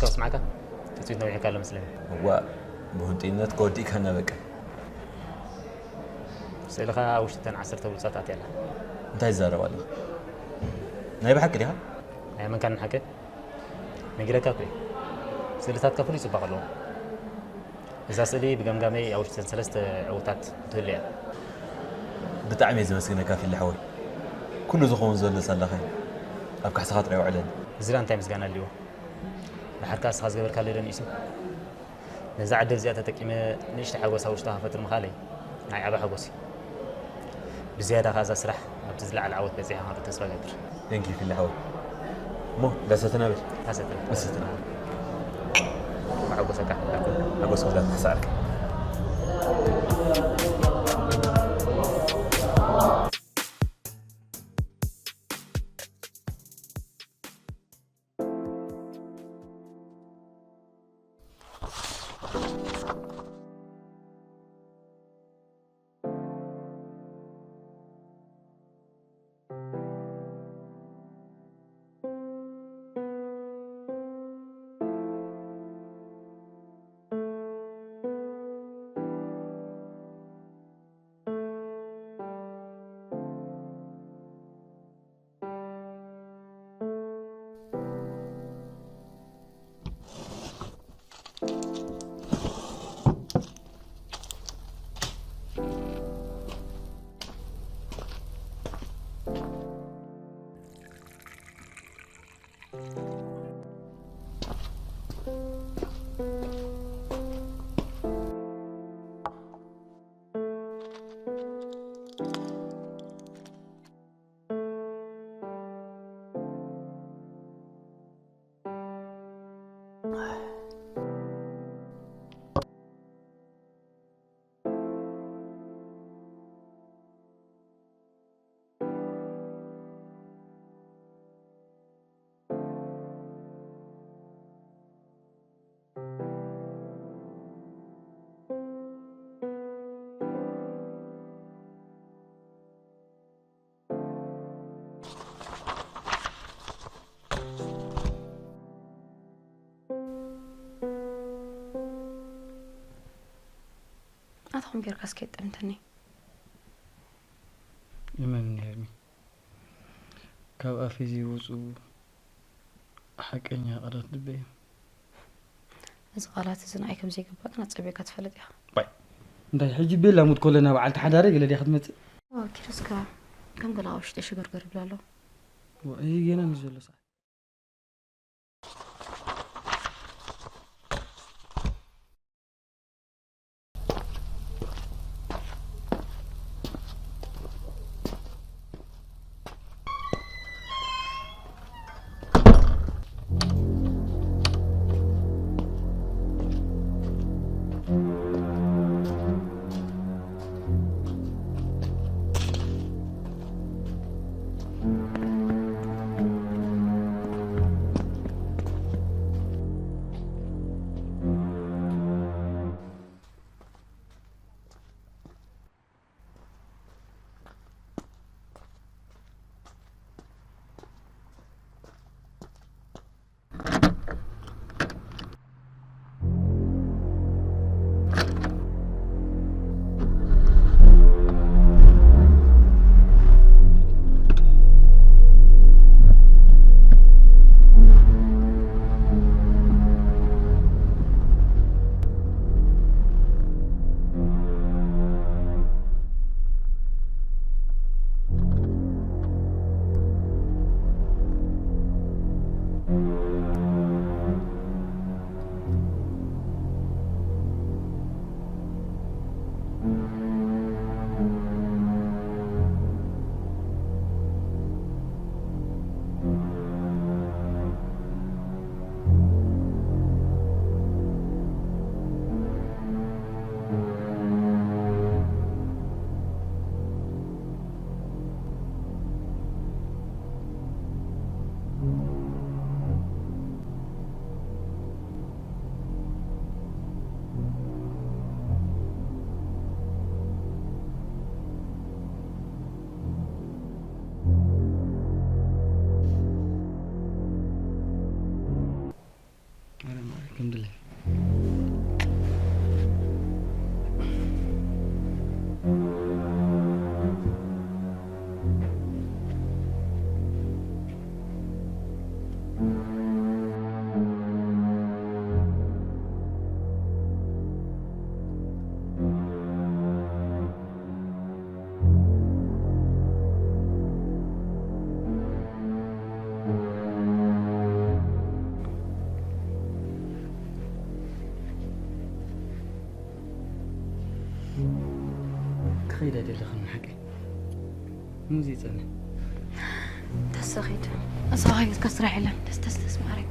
ተስማዕካ? ትጽቢት ነዊሕካ ኣሎ መስለኒ። እዋ፣ ብህንጥይነት ከወዲእካና በቃ። ስእልኻ ኣብ ውሽጢ እተን ዓሰርተ ብሉጻት ኣትያ ኣላ። እንታይ ትዛረብ ኣለኻ? ናይ ብሓቂ ዲኻ? ኣይኣመንካን ሓቂ? ነጊረካ እኮ እየ። ስእልታትካ ፍሉይ ጽባቐ ኣለዎ። እዛ ስእሊ ብገምጋመይ ኣብ ውሽጢ እተን ሰለስተ ዕዉታት ትህሉ እያ። ብጣዕሚ እየ ዘመስግነካ ፊሊ ሓወይ። ኩሉ ዝኸውን ዘሎ ሳላኸ ኣብ ካሕሳኻ ጥራይ ውዕለኒ። እዚ ደኣ እንታይ ምስጋና ኣልዎ? ደሓርካ ንስኻ ዝገበርካለይ ዶ ንኢሱ? ነዛ ዕድል እዚኣ ተጠቂመ ንእሽቶ ሓጎስ ኣብ ውሽጥኻ ክፈጥር ምኽኣለይ ናይ ዓቢ ሓጎስ እዩ። ብዝያዳ ከኣ እዛ ስራሕ ኣብቲ ዝለዓለ ዓወት በጺሓ ክትርኢ ተስፋ እገብር። Thank you ፊሊ ሓወይ። እሞ ዳሰተና በል። ዳሰተና። ዳሰተና። ሓጎሰካ። ሓጎስ ክብላ ትሕሳርካ። ኣታ ኸም ጌርካ እስከ የጠምተኒ። እመንኒ ሄርሚ፣ ካብ ኣፈይ ዘይወፁ ሓቀኛ ቃላት ልበይ እዮም። እዚ ቃላት እዚ ንዓይ ከም ዘይግባእ ግን ኣጸቢቕካ ትፈልጥ ኢኻ። ባይ፣ እንታይ ሕጂ ቤላ ሙት ኮለና በዓልቲ ሓዳረይ ገለ ድያ ክትመጽእ? ኦ፣ ኪድ እስከ ከም ገለ ኣብ ውሽጢ ሽገርገር ይብል ኣሎ። ዋ፣ እዚ ጌና ንዘሎ ሰዓት። الحمد لله. ክኸይድ ኣይደለኽን ሓቂ። ምዚ ይጸንሕ። ደስ ኺድ። እሳ ኸይድካ ስራሕ የለን። ደስ፣ ደስ፣ ደስ ማረኝ።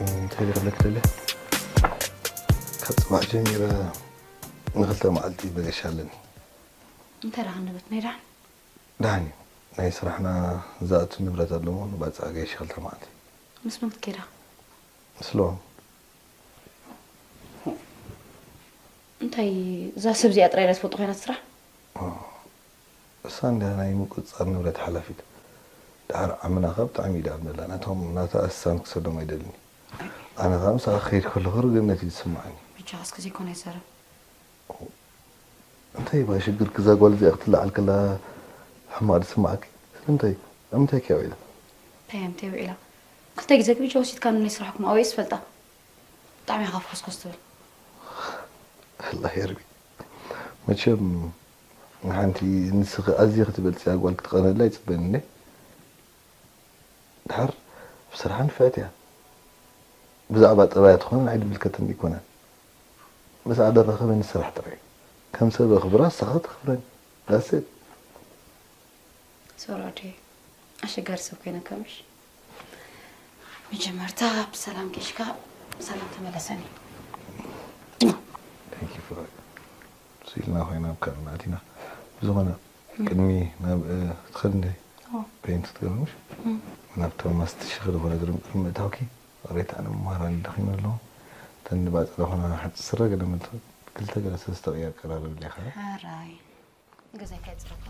እንታይ ክብለክ ደለ? ካብ ጽባሕ ጀሚረ ንኽልተ መዓልቲ በገሻ ኣለኒ። እንታይ ደኣ ክንደበት ናይ ደሓን? ደሓን እዩ። ናይ ስራሕና ዝኣቱ ንብረት ኣሎ እሞ ንባጽዕ ገይሽ ክልተ መዓልቲ። ምስ መን ክትከይዳ? ምስ ለዋም። እንታይ እዛ ሰብ እዚኣ ጥራይ እያ ትፈልጦ ኮይና ትስራሕ? ኦ፣ እሳ እንድያ ናይ ምቁጽጻር ንብረት ሓላፊት። ደሓር ዓምና ከኣ ብጣዕሚ እዩ ደኣም ዘላ። ናቶም ናታ እሳን ክሰዶም ኣይደልን እዩ። ኣነ ከኣ ምሳኻ ክኸይድ ከለኹ ርግእነት እዩ ዝስምዓኒ። ብቻ እስከ ዘይኮነ ይዛረብ። እንታይ እባ ሽግርኪ፣ እዛ ጓል እዚኣ ክትለዓል ከላ ሕማቕ ዝስምዓኪ? ስለምንታይ? ኣብ ምንታይ ከ ውዒላ? እንታይ እያ ውዒላ? ክልተ ግዜ ግብጃ ወሲድካ ንለይ ስራሕኩም ኣበይ ዝፈልጣ? ብጣዕሚ ኢኻ ፍኾስኮስ ትብል። ኣላ ሄርሚ፣ መቸም ንሓንቲ ንስኺ ኣዝየ ክትበልፅያ ጓል ክትቐነላ ኣይፅበን እንዴ? ድሓር ብስራሓ ንፍዕቲ እያ። ብዛዕባ ጠባያ ትኾን ንዓይ ድምልከተኒ ኣይኮነን። ምስኣ ደራኸበኒ ስራሕ ጥራይ እዩ። ከም ሰብ ኣኽብራ፣ ንስኻ ተኽብረኒ። ዳሴት ሶራዴ ኣሸጋሪ ሰብ ኮይነካ ምሽ? መጀመርታ ብሰላም ጌሽካ ብሰላም ተመለሰኒ። ስኢልና ኮይና ኣብ ካልእ ኣቲና ብዝኾነ ቅድሚ ናብ ትኸድ እንደ ፔንት ትገብርሽ ናብ ተማስቲ ሽኽሪ ኮነ ድርም ቅድሚ እታውኪ ሬታ ኣነ መማራኒ ደኺመ ኣለኹ። ተን ባዕጽ ዝኾነ ሓንቲ ስረ ገለ ክልተ ገለ ሰለስተ ቅያር ቀራርብ ሌኻ። ሓራይ ገዛይ ከጽረካ።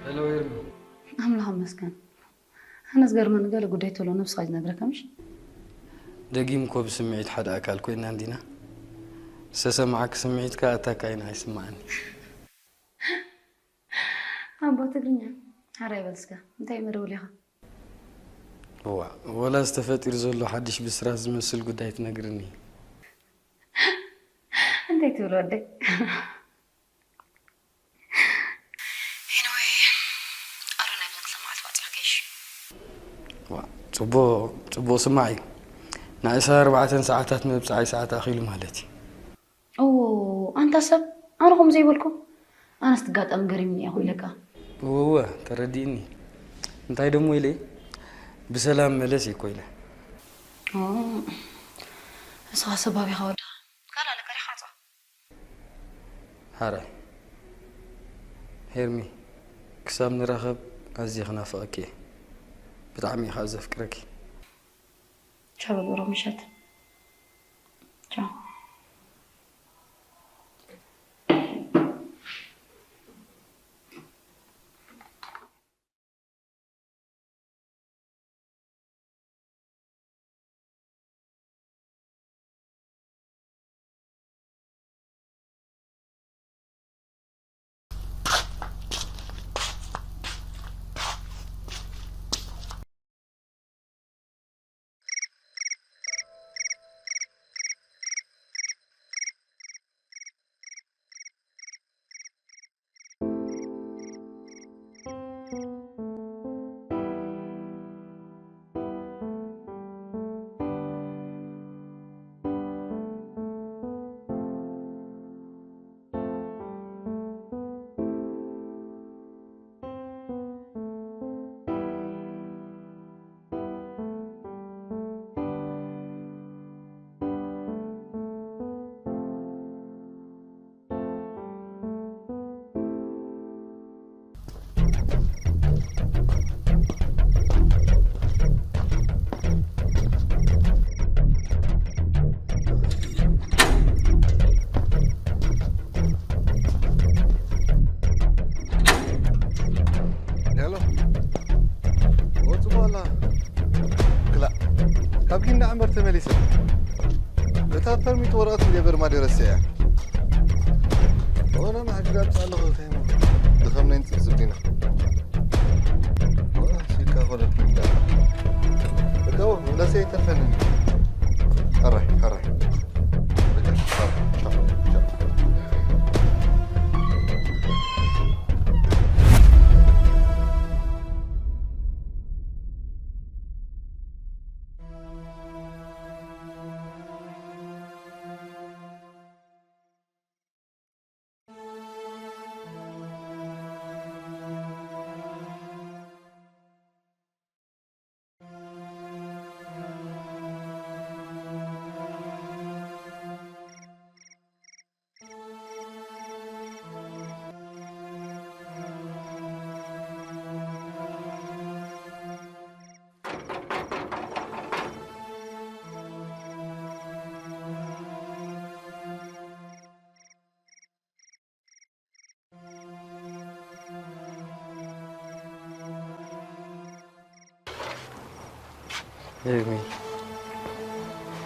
ሄሎ ኤርሚ። ኣምላኽ ይመስገን። ኣነ ዝገርመኒ ገለ ጉዳይ ተሎ ነብስኻ ዝነግረካ ምሽ? ደጊም እኮ ብስምዒት ሓደ ኣካል ኮይና እንዲና። ዝተሰማዓኪ ስምዒት ከኣ ኣታካ ኢና ኣይስማዓኒ። ኣቦ ትግርኛ ሓራይ በል እስከ እንታይ መደወል ኢኻ? እዋ ወላ ዝተፈጢሩ ዘሎ ሓድሽ ብስራት ዝመስል ጉዳይ ትነግርኒ። እንታይ ትብል ወደይ? Anyway ኣረ ናይ ብዘን ክልተ መዓልቲ ባፅዕ ገይሽ። ዋ ፅቡቕ ፅቡቕ ስማዕ እዩ። ናይ ዕስራ ኣርባዕተን ሰዓታት መብፅዓይ ሰዓት ኣኺሉ ማለት እዩ። ኦ ኣንታ ሰብ ኣነ ከምኡ ዘይበልኩ ኣነስ ትጋጣሚ ገሪምኒ እየ እኮ ኢለካ። እወ እወ ተረዲእኒ። እንታይ ደሞ ኢለ ብሰላም መለስ እኮ ኢለ። ኦ ንስኻ ሰብ ኣበይ ኢኻ ወዳ? ካልእ ኣለካ ዲኻ ዓፅዋ? ሓራይ ሄርሚ ክሳብ ንራኸብ ኣዝየ ክናፍቐኪ እየ። ብጣዕሚ እየ ከዓ ዘፍቅረኪ። ቻው በል ብሩኽ ምሸት። ቻው። ሄሎ ወጽኡ ኣላ ክላእ ካብ ጊንዳዕ እምበር ተመሊሰ እታ ፐርሚት ወረቐት እንደ በርማድ ረስዐያ ኦነ ማሕጅ ጋብጽ ኣለኹ ተይሞ ድኸምነይን ጽብጽብ ዲና ሲካ ኮለት ጊንዳዕ እጋው ምለሰ ይተርፈንን ሕራይ ሕራይ ሄርሚ፣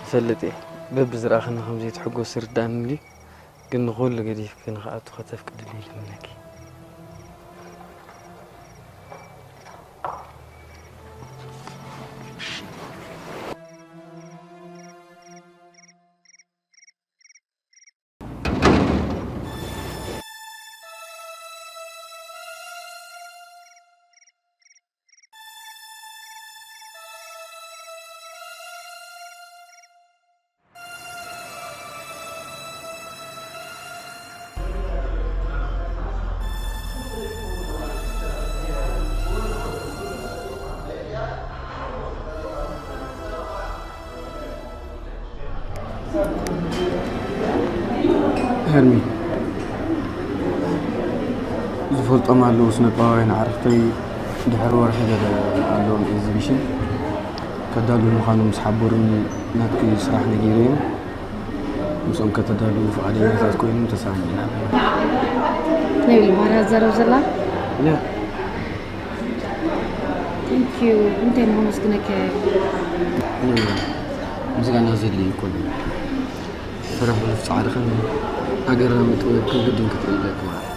ይፈልጥ እየ በብዝረኣኽኒ ከም ዘይትሕጎስ ይርዳእኒ እንድዩ፣ ግን ንኹሉ ገዲፍኪ ንኽኣቱ ከተፍቅድለይ ይልምነኪ። ሄርሚ፣ ዝፈልጦም ኣለዉ፣ ስነጥበባውያን ኣዕርኽተይ ድሕሪ ወርሒ ገለ ኣለዎም ኤግዚቢሽን ከዳልዉ ምዃኖም ምስ ሓበሩኒ ናትኪ ስራሕ ነጊረዮም። ምስኦም ከተዳልዉ ፍቓደኛታት ኮይኖም ተሰማሚዕና ኣለና። ንብል ማርያ ትዛረብ ዘላ? ያ። Thank you። እንታይ ንኸመስግነካ? ምስጋና ዘድልዮ ኣይኮነን። ስራሕ ብሉጽ ጻዕርኽን ሃገርና ምጥዋይክን ግድን ክትርኢ ኣለኪ ማለት እዩ።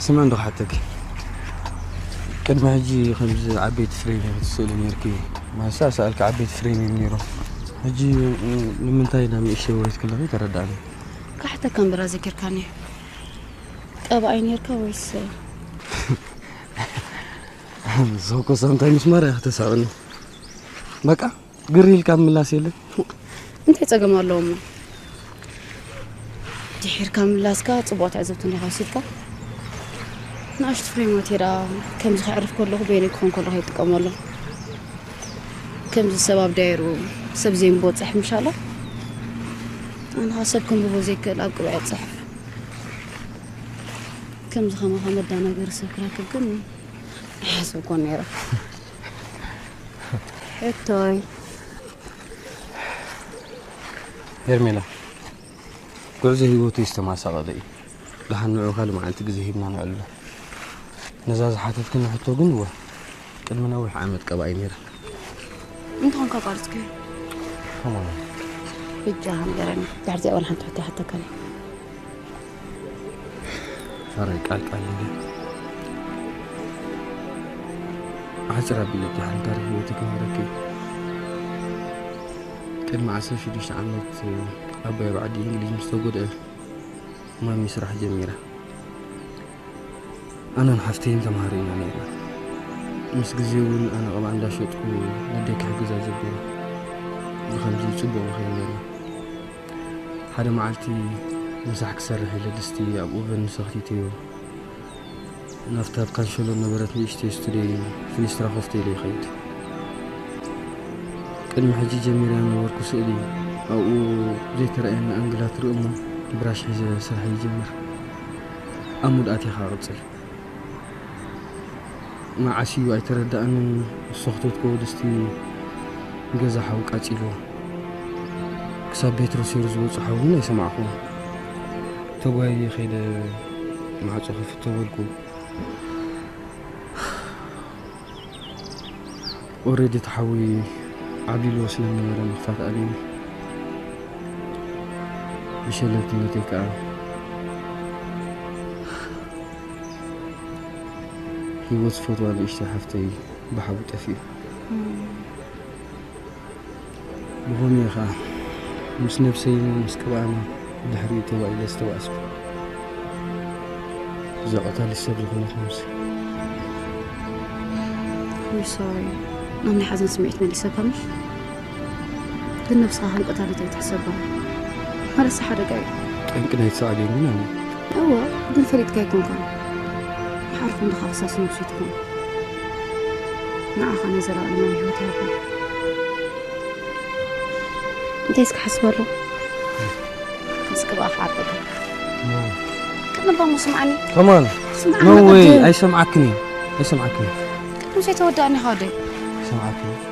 ስምዒ እንዶ ክሓተኪ። ቅድሚ ሕጂ ከምዚ ዓበይቲ ፍሬም ክትስእሊ ነይርኪ። ማሳ ሰኣልኪ ዓበይቲ ፍሬም እዮም ነይሮም። ሕጂ ንምንታይ ናብ ንእሽተይ ወሪድኪ ኣለኺ ተረዳእኒ። ክሓተካ እምበር ኣዘኪርካኒ። ቀባኣይ ነይርካ ወይስ? ንስኺ እኮ ሳምታይ ምስማር እያ ክተሳቕኒ። በቃ ግር ኢልካ ምላስ የለን። እንታይ ጸገም ኣለዎ እሞ? ድሒርካ ምላስካ ጽቡቕ ትዕዝብቲ እንዲኻ ወሲድካ። ንኣሽቱ ፍሬማት እየ ደኣ ከምዚ ከዕርፍ ከለኹ በይነይ ክኾን ከለኹ እየ ዝጥቀመሎም። ከምዚ ሰብ ኣብ ዳይርኡ ሰብ ዘይምቦጽሕ ምሻሎ። ኣነ ኸኣ ሰብ ከንብቦ ዘይክእል ኣብ ቅብኣ እየ ዝጽሕፍ። ከምዚ ከማኻ መዳናገሪ ሰብ ክረክብ ግን ኣይሓሰብኩን ነይረ። ሕቶይ። ሄርሜላ፣ ጉዕዞ ህይወተይ ዝተማሳቐለ እዩ። ደሓን ንዑ ካልእ መዓልቲ ግዜ ሂብና ነዕልሎ። ነዛ ዝሓተትክኒ ሕቶ ግን እወ፣ ቅድሚ ነዊሕ ዓመት ቀባኢ ነይረ። እንተኾንካ ኣቋሪጽካዮ? ከመይ? ሕጂ ኢኻ ንገረኒ። ድሕሪ እዚኣ ዋላ ሓንቲ ሕቶ ይሓተካ ኣለኹ። ኣረ ቃል ቃል እንዲ። ሓፂር ኣቢለኪ ሓንቲ ታሪኽ ህይወተይ ክነግረኪ። ቅድሚ ዓሰርተ ሽዱሽተ ዓመት ኣቦይ ኣብ ዓዲ እንግሊዝ ምስ ተጎድአ ማሚ ስራሕ ጀሚራ። ኣነን ሓፍተይን ተምሃሮ ኢና ነይርና። ምስ ግዜ እውን ኣነ ቅብኣ እንዳሸጥኩ ነደይ ክሕግዛ ጀሚረ። ብኸምዚ ጽቡቕ ንኸይድ ነይርና። ሓደ መዓልቲ ምሳሕ ክሰርሕ ኢለ ድስቲ ኣብ ኦቨን ንሰኽቲተዮ። ናብታ ኣብ ካንሸሎ ነበረት ንእሽተይ ስቱድዮይ ፊኒስትራ ኮፍ ኢለ ይኸይድ። ቅድሚ ሕጂ ጀሚረያ ነበርኩ ስእሊ ኣብኡ ዘይተረኣየኒ ኣንግላት ርኢ እሞ ብራሽ ሒዘ ስራሕ ይጅምር። ኣብ ሙድ ኣትየ ኸኣ እቕጽል። መዓስ እዩ ኣይተረድኣንን፣ እሱ ክተትኮ ድስቲ ገዛ ሓው ቃጺልዎ። ክሳብ ቤት ሮሴሩ ዝወጹ ሓው እውን ኣይሰማዕኹዎን። ተጓይየ ኸይደ ማዕጾ ክፍቶ በልኩ። ኦሬዲ እቲ ሓዊ ዓብሊልዎ ስለ ዝነበረ ምኽፋት ኣልዩኒ። ብሸለልትነተይ ከኣ ህይወት ዝፈትዋ ንእሽተይ ሓፍተይ ብሓዊ ጠፊኡ። ብኸምኡ እየ ኸኣ ምስ ነብሰይን ምስ ቅብኣና ብድሕሪኡ ተባኢለ ዝተባእስኩ። እዛ ቀታሊት ሰብ ዝኾነት ነብሲ። I'm sorry። ናብ ናይ ሓዘን ስምዒት መሊሰካ ምሽ? ግን ነብስኻ ከም ቀታሊት ኣይትሕሰባ። ማለት ሓደጋ እዩ። ጠንቂ ናይቲ ሳዕቤን ግን ኣነ። እወ፣ ግን ፈሊጥካ ኣይኮንካን። ሓርፍ እንድኻ ክሳስ ነብሱ ይትኾን። ንዓኻ ናይ ዘለኣለማዊ ህይወት ይሃብካ። እንታይ እስኪ ሓስብ ኣሎ? እስኪ ብኣኻ ዓርቀካ። ቅድም ባሞ ስምዓኒ። ከማን። ስምዓኒ No way፣ ቅድም። ኣይሰምዓክን እየ። ኣይሰምዓክን እየ። ቅድም ዘይተወዳእኒ ኢኻ ወደይ። ኣይሰምዓክን እየ።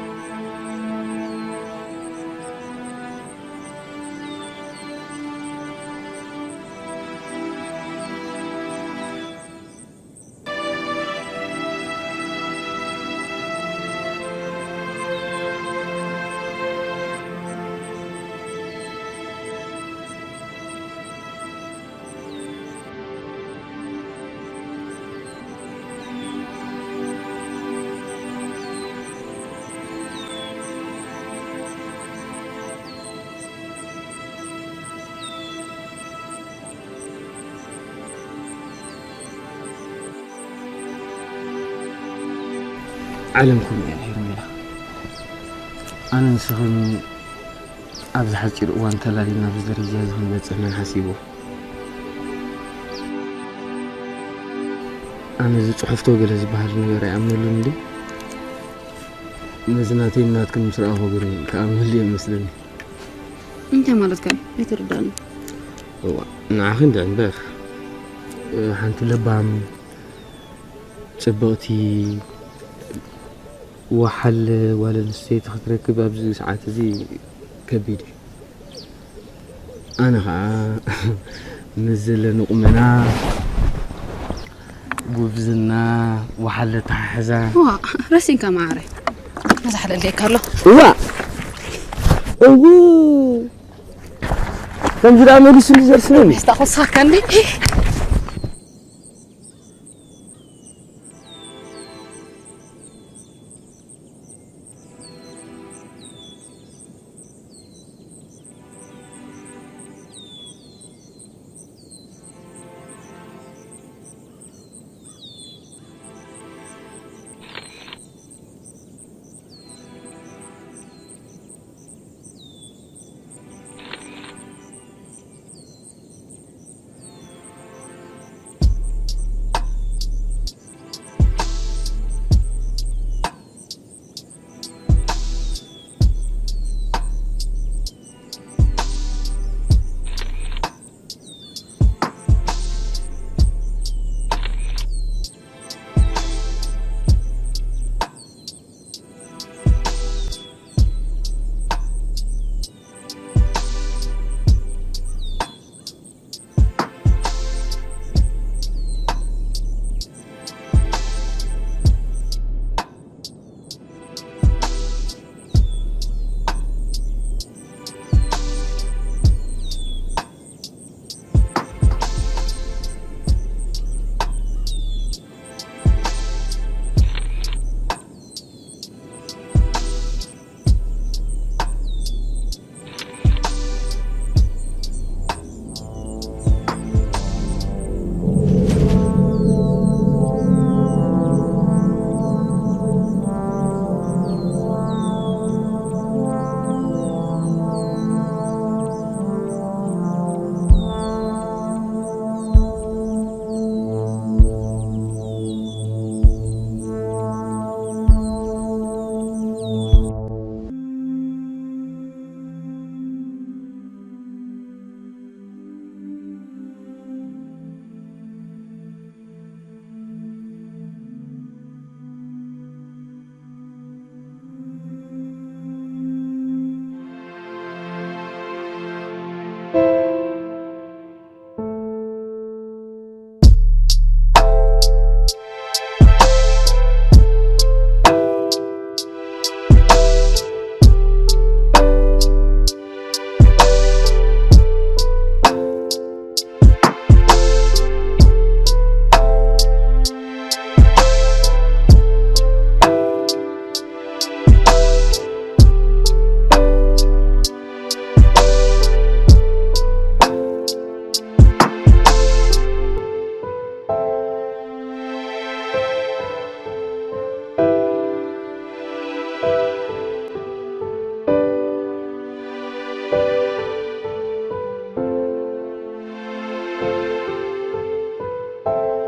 ዓለም ከምኡ እያ ሄርሜላ። ኣነ ንስኽን ኣብዚ ሓጺር እዋን ተላሊና ኣብዚ ደረጃ እዚ ክንበጽሕ መን ሓሲቡ? ኣነ እዚ ጽሑፍቶ ገለ ዝበሃል ነገር ኣይኣምነሉን እንዴ? ነዚ ናተይን ናትክን ምስ ረኣኹ ግን ክኣምነሉ እየ መስለኒ። እንታይ ማለትካ እዩ? ኣይተረዳእኒ። እዋ፣ ንዓኺ እንድዒ እምበር፣ እ፣ ሓንቲ ለባም፣ ጽብቕቲ፣ ወሓል ጓል ኣንስተይቲ ክትረክብ ኣብዚ ሰዓት እዚ ከቢድ እዩ። ኣነ ኸኣ ምስ ዘለኒ ቁመና፣ ጉብዝና፣ ወሓል ኣተሓሕዛ። ዋ፣ ረሲንካ መዓረይ። መዛሕለለይካ ኣሎ። እዋ። እው። ከምዚ ደኣ መሊሱ እንዲ ዘርስነኒ። ስታ ኾሳካ እንዲ።